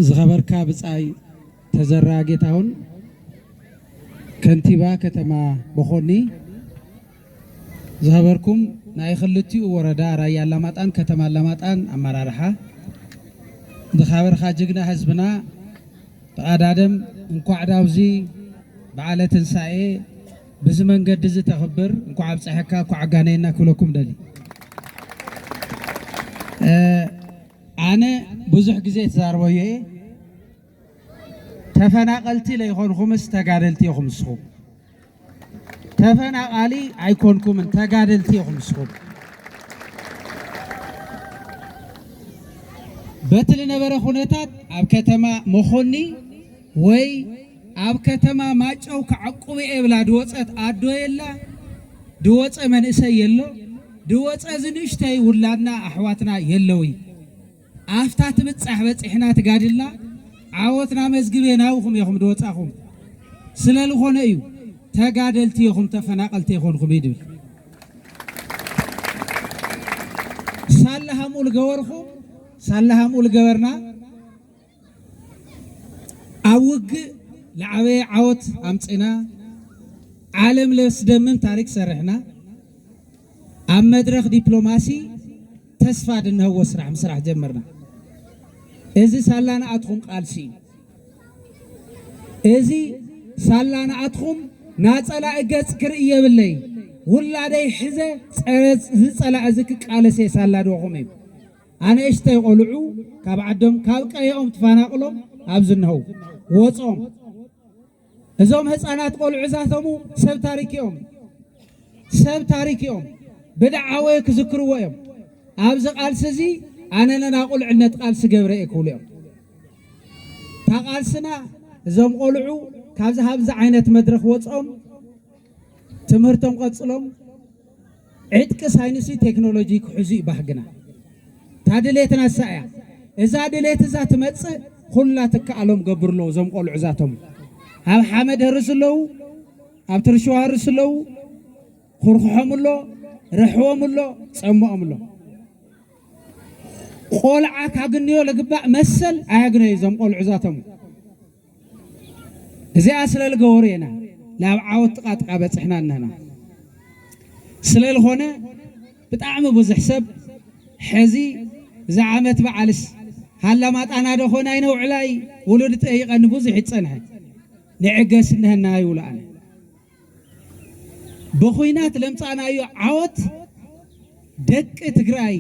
ዝኸበርካ ብጻይ ተዘራ ጌታሁን፣ ከንቲባ ከተማ መኾኒ፣ ዝኸበርኩም ናይ ክልቲኡ ወረዳ ራያ ኣላማጣን ከተማ ኣላማጣን ኣመራርሓ፣ ዝኸበርካ ጅግና ህዝብና፣ ተቐዳደም፣ እንኳዕ ዳብዚ በዓለ ትንሳኤ ብዚ መንገዲ እዚ ተኽብር፣ እንኳዕ ኣብፀሐካ፣ እንኳዕ ኣጋነየና ክብለኩም ደሊ። እ፣ ኣነ ብዙሕ ግዜ ተዛርበዮ እየ። ተፈናቐልቲ ለይኾንኩምስ ተጋደልቲ ኢኹም ንስኹም። ተፈናቓሊ ኣይኮንኩምን፣ ተጋደልቲ ኢኹም ንስኹም። በቲ ዝነበረ ኩነታት ኣብ ከተማ መኾኒ ወይ ኣብ ከተማ ማጨው ክዓቁብ እየ ብላ ድወፀት ኣዶ የላ፣ ድወፀ መንእሰይ የሎ፣ ድወፀ እዚ ንእሽተይ ውላድና ኣሕዋትና የለዊ። ኣፍታ ትብጻሕ በጺሕና ትጋድልና ዓወትና መዝግቤ ናብኹም ኢኹም ድወጻኹም። ስለ ዝኾነ እዩ ተጋደልቲ ኢኹም፣ ተፈናቐልቲ ኣይኮንኩም እዩ ድብል። ሳላ ሃምኡ ልገበርኹም፣ ሳላ ሃምኡ ልገበርና። ኣብ ውግእ ለዓበየ ዓወት ኣምጺና፣ ዓለም ለስደምም ታሪክ ሰርሕና፣ ኣብ መድረኽ ዲፕሎማሲ ተስፋ ድንሀዎ ስራሕ ምስራሕ ጀመርና። እዚ ሳላ ንኣትኹም ቃልሲ እዩ። እዚ ሳላ ንኣትኹም ናጸላኢ ገጽ ክርኢ የብለይ። ውላደይ ሕዘ ጸረ እዚ ጸላኢ እዚ ክቃለስ እየ ሳላ ድኹም እዩ። ኣነእሽተይ ቆልዑ ካብ ዓዶም ካብ ቀየኦም ተፈናቕሎም ኣብዚ እንሀው ወጾም። እዞም ህፃናት ቆልዑ እዛተሙ ሰብ ታሪክ እዮም፣ ሰብ ታሪክ እዮም። ብደዓወ ክዝክርዎ እዮም። ኣብዚ ቃልሲ እዚ ኣነ ነና ቁልዕነት ቃልሲ ገብረ እየ ክብሉ እዮም። እታ ቃልስና እዞም ቆልዑ ካብዚ ሃብዚ ዓይነት መድረኽ ወፅኦም ትምህርቶም ቀፅሎም ዕጥቂ ሳይንሲ ቴክኖሎጂ ክሕዙ እዩ ባህግና። እታ ድሌትና እሳ እያ። እዛ ድሌት እዛ ትመፅእ ኩላ ትከኣሎም ገብሩ ኣለዉ። እዞም ቆልዑ እዛቶም ኣብ ሓመድ ህርስ ኣለዉ፣ ኣብ ትርሽዋ ህርስ ኣለዉ፣ ኩርኩሖም ኣሎ፣ ርሕዎም ኣሎ፣ ጸምኦም ኣሎ። ቆልዓ ካግንዮ ለግባእ መሰል ኣያግነዩ እዞም ቆልዑ እዛቶም። እዚኣ ስለ ልገበሩ ኢና ናብ ዓወት ጥቓ ጥቓ በጽሕና እነና። ስለ ልኾነ ብጣዕሚ ብዙሕ ሰብ ሕዚ እዛ ዓመት በዓልስ ሃላማጣና ዶ ኾን ኣይነውዕላይ ውሉድ ጠይቐኒ ብዙሕ ይጸንሐ። ንዕገስ እነሀና ይብሉ ኣነ። ብኹናት ለምጻናዮ ዓወት ደቂ ትግራይ፣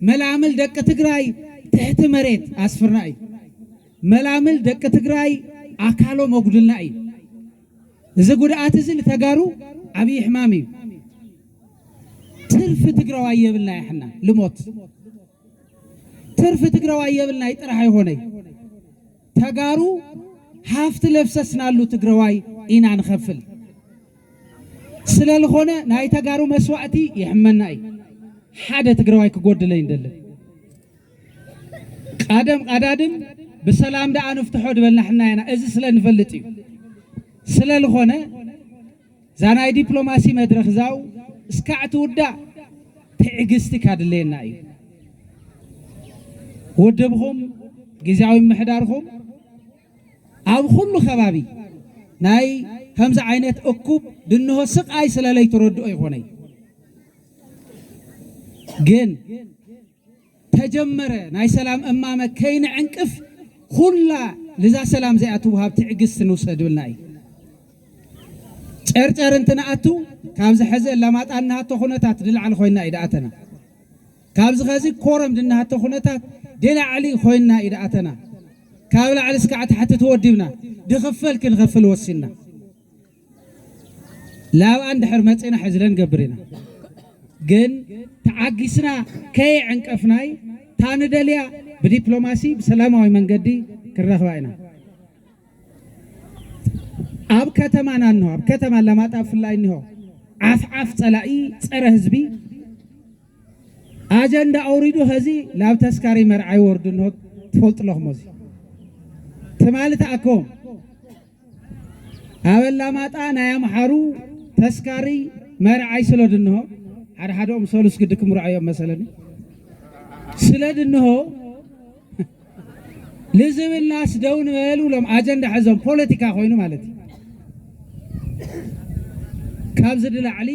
መላምል ደቂ ትግራይ ትሕቲ መሬት ኣስፍርና እዩ። መላምል ደቂ ትግራይ ኣካሎም ኣጉድልና እዩ። እዚ ጉድኣት እዚ ንተጋሩ ዓብዪ ሕማም እዩ። ትርፊ ትግራዋይ የብልና ይሕና ልሞት። ትርፊ ትግራዋይ የብልና ይጥራሕ ኣይኾነይ። ተጋሩ ሃፍቲ ለፍሰስናሉ ትግራዋይ ኢና ንኸፍል። ስለ ዝኾነ ናይ ተጋሩ መስዋእቲ ይሕመና እዩ። ሓደ ትግራዋይ ክጎድል ኣይንደልን። ቀደም ቀዳድም ብሰላም ደኣ ንፍትሖ ድበልና ሕና ኢና። እዚ ስለ ንፈልጥ እዩ። ስለ ዝኾነ እዛ ናይ ዲፕሎማሲ መድረኽ እዛው እስካዕ ትውዳእ ትዕግስቲ ካድለየና እዩ። ውድብኹም፣ ግዝያዊ ምምሕዳርኹም ኣብ ኩሉ ከባቢ ናይ ከምዚ ዓይነት እኩብ ድንሆ ስቃይ ስለ ለይትረድኦ ይኾነይ። ግን ተጀመረ ናይ ሰላም እማመ ከይንዕንቅፍ ኩላ ልዛ ሰላም እዚኣ ትውሃብ ትዕግስቲ ንውሰድ ብልና እዩ። ጨርጨር እንትንኣቱ ካብዚ ሕዚ ኣላማጣ እንሃቶ ኩነታት ንላዕሊ ኮይና እዩ ደኣተና። ካብዚ ኸዚ ኮረም ድንሃቶ ኩነታት ድላዕሊ ኮይና እዩ ደኣተና። ካብ ላዕሊ እስካዕ ታሕቲ ተወዲብና ድኽፈል ክንኸፍል ወሲንና። ላብኣ እንድሕር መፂና ሕዝለ ንገብር ኢና። ግን ተዓጊስና ከየዕንቀፍናይ ታንደልያ ብዲፕሎማሲ ብሰላማዊ መንገዲ ክንረኽባ ኢና። ኣብ ከተማና እንሆ ኣብ ከተማ ኣላማጣ ብፍላይ እንሆ ዓፍ ዓፍ ፀላኢ ፀረ ህዝቢ ኣጀንዳ ኣውሪዱ ኸዚ ላብ ተስካሪ መርዓ ይወርዱ እንሆ ትፈልጡ ኣለኹም። እዚ ትማሊ ተኣከቦም ኣብ ኣላማጣ ናይ ኣምሓሩ ተስካሪ መርዓይ ስለ ድንሆ፣ ሓደ ሓደኦም ሰሉስ ግዲ ክምርዖ እዮም መሰለኒ። ስለ ድንሆ ልዝብልናስ ደው ንበል ብሎም ኣጀንዳ ሕዞም ፖለቲካ ኮይኑ ማለት እዩ። ካብዚ ንላዕሊ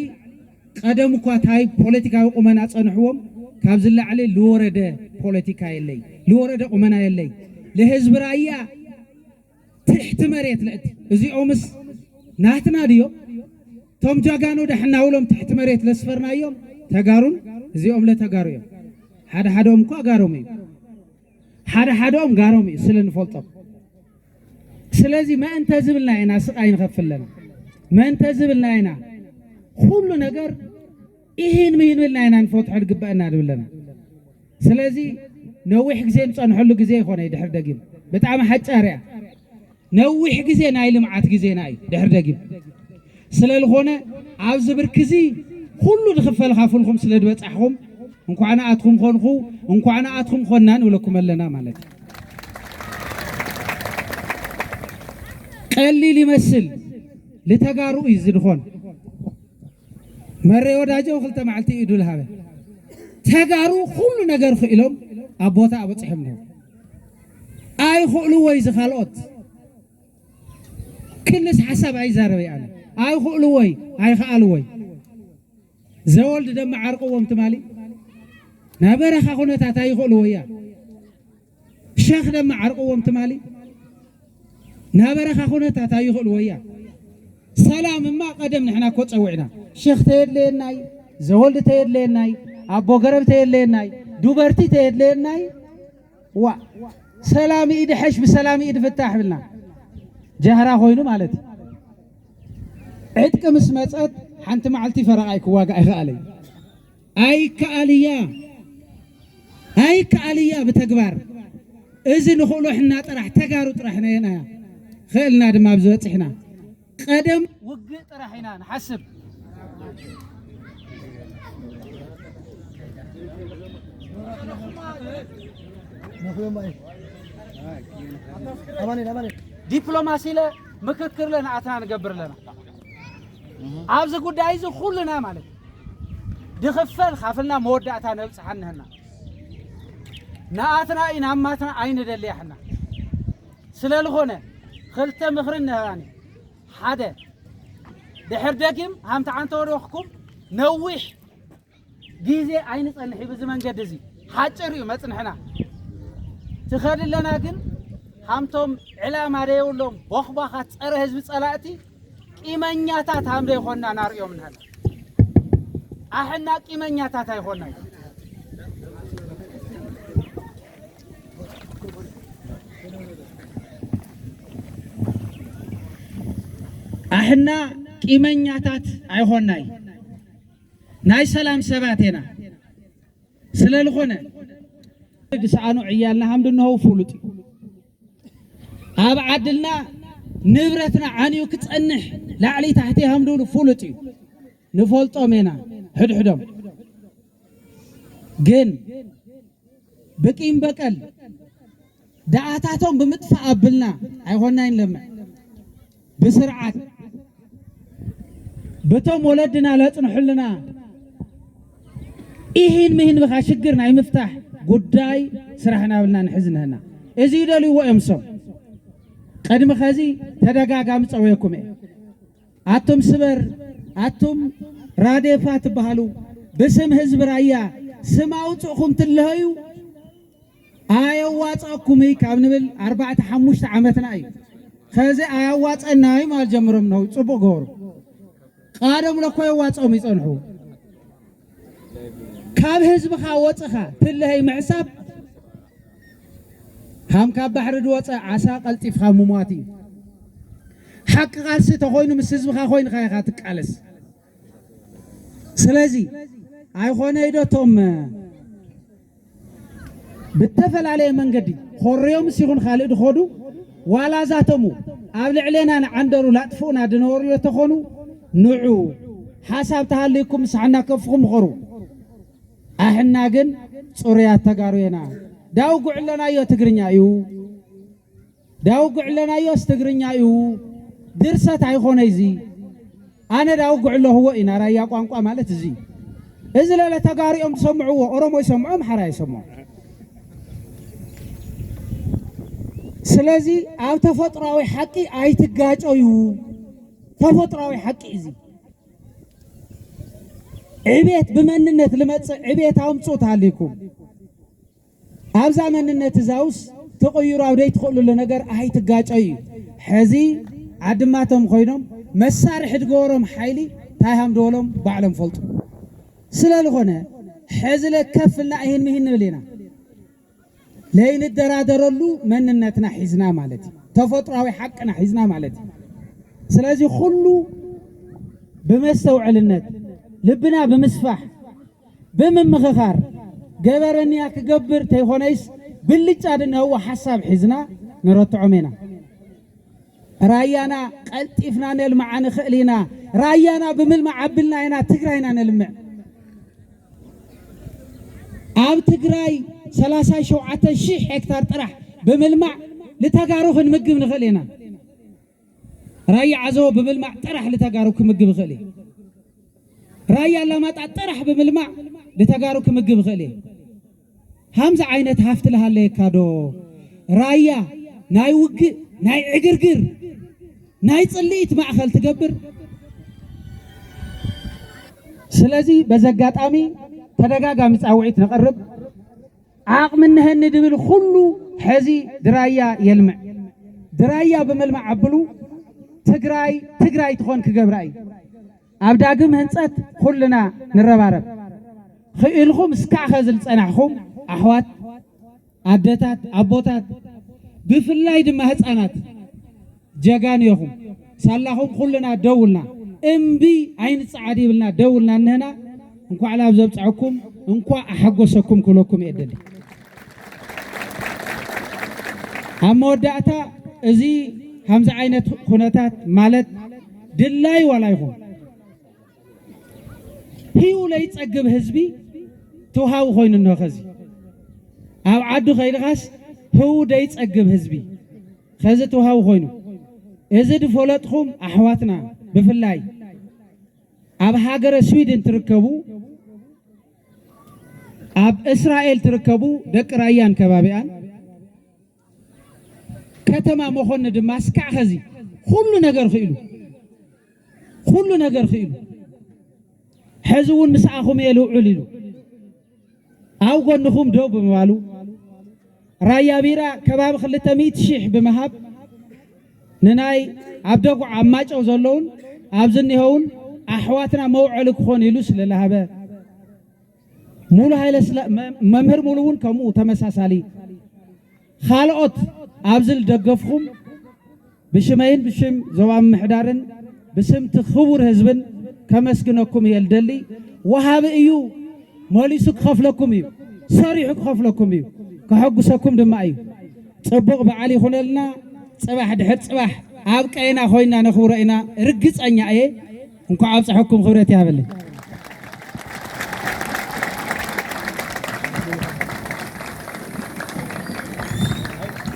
ቀደም እኳ ታይ ፖለቲካዊ ቁመና ጸንሕዎም፣ ካብዚ ላዕሊ ልወረደ ፖለቲካ የለይ፣ ልወረደ ቁመና የለይ። ልህዝቢ ራያ ትሕቲ መሬት ለእቲ እዚኦምስ ናትና ድዮም? ቶም ጃጋኑ ዳሕና ውሎም ትሕቲ መሬት ለስፈርናዮም ተጋሩን እዚኦም ለተጋሩ እዮም። ሓደ ሓደኦም እኳ ጋሮም እዩ፣ ሓደ ሓደኦም ጋሮም እዩ ስለ ንፈልጦም። ስለዚ መእንተ ዝብልና ኢና ስቃይ ንኸፍል ኣለና። መእንተ ዝብልና ኢና ኩሉ ነገር ኢሂን ምሂን ብልና ኢና ንፈትሖ ዝግበአና ድብለና። ስለዚ ነዊሕ ግዜ ንጸንሐሉ ግዜ ይኾነ ድሕር ደጊም ብጣዕሚ ሓጫር እያ። ነዊሕ ግዜ ናይ ልምዓት ግዜና እዩ ድሕር ደጊም። ስለ ዝኾነ ኣብዚ ብርኪ እዚ ኩሉ ዝኽፈል ካፍልኩም ስለ ዝበጻሕኩም እንኳዕ ንኣትኩም ኮንኹ፣ እንኳዕ ንኣትኩም ኮንና ንብለኩም ኣለና ማለት እዩ። ቀሊል ይመስል፣ ልተጋሩ እዩ እዚ ዝኾን። መሬ ወዳጆ ክልተ መዓልቲ ኢዱ ልሃበ። ተጋሩ ኩሉ ነገር ክኢሎም ኣብ ቦታ ኣብጽሖም ነው። ኣይኽእሉ ወይ ዝኻልኦት ክልስ ሓሳብ ኣይዛረበ ኣነ። ኣይኽእሉ ወይ ኣይኽኣሉ ወይ ዘወልድ ደማ ዓርቅዎም ትማሊ ናይ በረኻ ኩነታት ኣይኽእሉ ወያ ሸኽ ደማ ዓርቅዎም ትማሊ ናይ በረኻ ኩነታት ኣይኽእሉ ወያ ሰላም እማ ቀደም ንሕና እኮ ጸዊዕና ሸኽ ተየድለየናይ ዘወልድ ተየድለየናይ ኣቦ ገረብ ተየድለየናይ ዱበርቲ ተየድለየናይ ዋ ሰላም ኢድ ሕሽ ብሰላም ኢድ ፍታሕ ብልና ጃህራ ኮይኑ ማለት እዩ። ዕጥቂ ምስ መጸት ሓንቲ መዓልቲ ፈረቓይ ክዋጋእ ኣይኽኣለይ። ኣይከኣልያ ኣይከኣልያ ብተግባር እዚ ንኽእሎ ሕና ጥራሕ ተጋሩ ጥራሕ ነየና ክእልና ድማ ኣብዚ በፂሕና። ቀደም ውግእ ጥራሕ ኢና ንሓስብ። ዲፕሎማሲ ለ ምክክር ለና ኣትና ንገብር ለና ኣብዚ ጉዳይ እዚ ኩልና ማለት ድኽፈል ካፍልና መወዳእታ ነብፅሓ ንህና ንኣትና እዩ ናብ ማትና ኣይንደልያ ሕና ስለ ዝኾነ ክልተ ምኽሪ ንህባኒ ሓደ ድሕር ደጊም ሃምቲ ዓንተ ወደኹኩም ነዊሕ ግዜ ኣይንጸንሕ እዩ ብዚ መንገዲ እዚ ሓጭር እዩ መጽንሕና ትኸድ ኣለና ግን ሃምቶም ዕላማ ደየብሎም ቦኽባኻት ጸረ ህዝቢ ጸላእቲ ቂመኛታት ሃም ደይኾንና ናርእዮም ንህና ኣሕና ቂመኛታት ኣይኾንና እዩ ኣሕና ቂመኛታት ኣይኾንና እዩ ናይ ሰላም ሰባት ኢና ስለ ዝኾነ ዝሰኣኑ ዕያልና ሃምዲ እንሆ ፍሉጥ እዩ ኣብ ዓድልና ንብረትና ዓንዩ ክጸንሕ ላዕሊ ታሕቲ ሃምድሉ ፍሉጥ እዩ ንፈልጦም ኢና ሕድሕዶም ግን ብቂም በቀል ደኣታቶም ብምጥፋእ ኣብልና ኣይኾንና ይንለምዕ ብስርዓት በቶም ወለድና ለጽንሑልና ኢሂን ምሂን ብኻ ሽግር ናይ ምፍታሕ ጉዳይ ስራሕ ናብልና ንሕዝ ንህና እዚ ይደልይዎ እዮም ሶም ቅድሚ ኸዚ ተደጋጋሚ ጸውየኩም እየ ኣቱም ስበር ኣቱም ራዴፋ ትበሃሉ ብስም ህዝቢ ራያ ስም ኣውፅእኹም ትለሀዩ ኣየዋፀእኩምይ ካብ ንብል ኣርባዕተ ሓሙሽተ ዓመትና እዩ። ከዚ ኣያዋፀናይ ማል ጀምሮም ነው ፅቡቅ ገበሩ። ቃደም ለኮ የዋፀኦም ይፀንሑ። ካብ ህዝብኻ ወፅኻ ትለሀይ ምሕሳብ ሃም ካብ ባሕሪ ዝወፀ ዓሳ ቀልጢፍኻ ምሟት እዩ። ሓቂ ቃልሲ ተኾይኑ ምስ ህዝብኻ ኮይንኻ ኢኻ ትቃለስ። ስለዚ ኣይኾነ ኢዶ ቶም ብተፈላለየ መንገዲ ኾርዮምስ ይኹን ካልእ ድኾዱ ዋላ ዛተሙ ኣብ ልዕሌና ንዓንደሩ ላጥፍኡና ድነበሩ ለተኾኑ ንዑ ሓሳብ ተሃልይኩም ምሳሕና ከፍኹም ምኸሩ ኣሕና ግን ፅሩያት ተጋሩ የና ዳውጉዕ ኣለናዮ ትግርኛ እዩ ዳውግዕ ኣለናዮስ ትግርኛ እዩ፣ ድርሰት ኣይኾነ እዚ። ኣነ ዳውግዕ ኣለኽዎ ኢና፣ ራያ ቋንቋ ማለት እዚ እዩ። እዚ ለለ ተጋሩ እዮም ዝሰምዕዎ፣ ኦሮሞ ይሰምዖ፣ ኣምሓራ ይሰምዖ። ስለዚ ኣብ ተፈጥሯዊ ሓቂ ኣይትጋጨዩ። ተፈጥሯዊ ሓቂ እዚ። ዕቤት ብመንነት ልመጽእ ዕቤት ኣምጹ ተሃሊኩም ኣብዛ መንነት እዛውስ ትቕይሩ ኣብ ዘይትኽእሉሉ ነገር ኣይትጋጨዩ። ሕዚ ዓድማቶም ኮይኖም መሳርሒ ድገበሮም ሓይሊ ታይ ሃም ደበሎም ባዕሎም ፈልጡ። ስለ ዝኾነ ሕዚ ለከፍ ኢልና ይህን ምሂን ንብል ኢና። ለይንደራደረሉ መንነትና ሒዝና ማለት እዩ። ተፈጥሯዊ ሓቅና ሒዝና ማለት እዩ። ስለዚ ኩሉ ብመስተውዕልነት ልብና ብምስፋሕ ብምምኽኻር ገበረንያ ክገብር ተይኾነይስ ብልጫ ድንህዎ ሓሳብ ሒዝና ንረትዖም ኢና። ራያና ቀልጢፍና ነልምዓ ንኽእል ኢና። ራያና ብምልማዕ ኣቢልና ኢና ትግራይና ነልምዕ። ኣብ ትግራይ ሰላሳ ሸውዓተ ሺሕ ሄክታር ጥራሕ ብምልማዕ ንተጋሩ ክንምግብ ንኽእል ኢና። ራያ ዓዘቦ ብምልማዕ ጥራሕ ንተጋሩ ክምግብ ይኽእል እዩ። ራያ ኣላማጣ ጥራሕ ብምልማዕ ንተጋሩ ክምግብ ይኽእል እዩ። ሃምዚ ዓይነት ሃፍቲ ልሃለየካ ዶ? ራያ ናይ ውግእ፣ ናይ ዕግርግር፣ ናይ ጽልኢት ማእኸል ትገብር። ስለዚ በዚ ኣጋጣሚ ተደጋጋሚ ጻውዒት ነቕርብ። ዓቕሚ እነሀኒ ድብል ኩሉ ሕዚ ድራያ የልምዕ። ድራያ ብምልማዕ ኣብሉ ትግራይ ትግራይ ትኾን ክገብራ እዩ። ኣብ ዳግም ህንፀት ኩልና ንረባረብ። ኽኢልኹም እስካዕ ኸዚ ዝፀናሕኹም ኣሕዋት፣ ኣደታት፣ ኣቦታት፣ ብፍላይ ድማ ህፃናት ጀጋኑ ኢኹም። ሳላኹም ኩልና ደው ኢልና እምቢ ኣይንፀዓድ ይብልና ደው ኢልና እንህና። እንኳዕ ላብ ዘብፅዐኩም እንኳዕ ኣሐጎሰኩም ክብለኩም እየ ደሊ። ኣብ መወዳእታ እዚ ከምዚ ዓይነት ኩነታት ማለት ድላይ ዋላ ይኹን ህዩ ለይጸግብ ህዝቢ ተውሃዊ ኮይኑ እንሆ። ኸዚ ኣብ ዓዱ ከይድኻስ ህው ደይጸግብ ህዝቢ ኸዚ ተውሃዊ ኮይኑ። እዚ ድፈለጥኹም ኣሕዋትና ብፍላይ ኣብ ሃገረ ስዊድን ትርከቡ፣ ኣብ እስራኤል ትርከቡ ደቂ ራያን ከባቢኣን፣ ከተማ መኾኒ ድማ እስካዕ ኸዚ ኩሉ ነገር ኽኢሉ፣ ኩሉ ነገር ኽኢሉ፣ ሕዚ እውን ምስኣኹም እየ ልውዕል ኢሉ ኣብ ጎንኹም ደው ብምባሉ፣ ራያ ቢራ ከባቢ ክልተ ሚእቲ ሺሕ ብምሃብ ንናይ ኣብ ደጉዓ ኣብ ማጨው ዘለውን ኣብዚ እኒኸውን ኣሕዋትና መውዐሊ ክኾን ኢሉ ስለ ለሃበ፣ ሙሉ ሃይለ ስላ-፣ መ-፣ መምህር ሙሉ እውን ከምኡ ተመሳሳሊ። ካልኦት ኣብዚ ዝደገፍኹም ብሽመይን ብሽም ዞባ ምምሕዳርን ብስም እቲ ክቡር ህዝብን ከመስግነኩም እየ ልደሊ። ወሃቢ እዩ፣ መሊሱ ክኸፍለኩም እዩ፣ ሰሪሑ ክኸፍለኩም እዩ፣ ከሐጉሰኩም ድማ እዩ። ጽቡቕ በዓል ይኹነልና። ጽባሕ ድሕር ጽባሕ ኣብ ቀይና ኮይና ነኽብሮ ኢና፣ ርግጸኛ እየ። እንኳዕ ኣብፀሐኩም፣ ክብረት ይሃበለይ።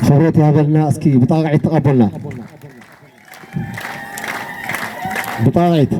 ክብረት ይሃበልና። እስኪ ብጣቕዒት ተቐበልና። ብጣቕዒት።